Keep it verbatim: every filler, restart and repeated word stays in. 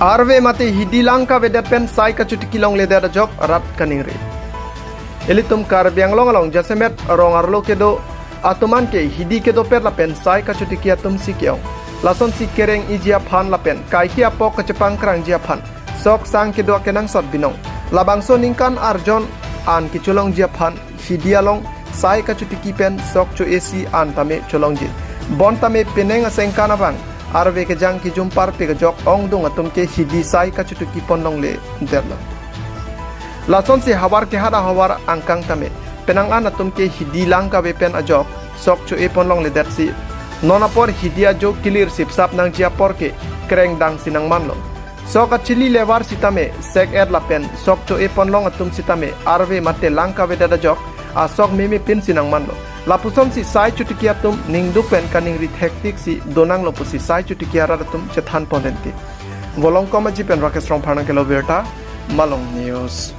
Arve mate hidi lang kavedet pen sai kachotiki longledet ajok rat kaningri. Ilitum Karbi Anglong along jasemet rong arlo kedo atum an ke hidi kedopet lapen sai kachotiki atum si ke-ong. Lasonsi kereng-iji aphan lapen kaike apok kachepangkrangji aphan sok sang kedo akenangsot binong. Labangso ningkan arjon an kecholongji aphan hidi along sai kachotiki pen sok cho-e si an tame cholongji. Bonta me penang asengkan abang arve kejang kejum parpik ajok ongdung atum ke hidi sai kachotiki pon longledetlo. Lasonsi havar kehat ahavar angkang tame penang an atum ke hidi lang kave pen ajok sok cho-e pon longledetsi. Non apor hidi ajo kelir sipsap nangji apor ke krengdang si nangmanlo. Sok achili levar sitame sek-et lapen sok cho-e pon long atum sitame arve mate lang kavedet ajok asok meme pin si nangmanlo. Lapusonsi sai chotiki atum ningduk pen kaningri thektik si donanglo pusi sai chotiki arat atum chethan pon renti. Volongkom Aji pen Rakesh Rongphar nangkelo birta, Malong News.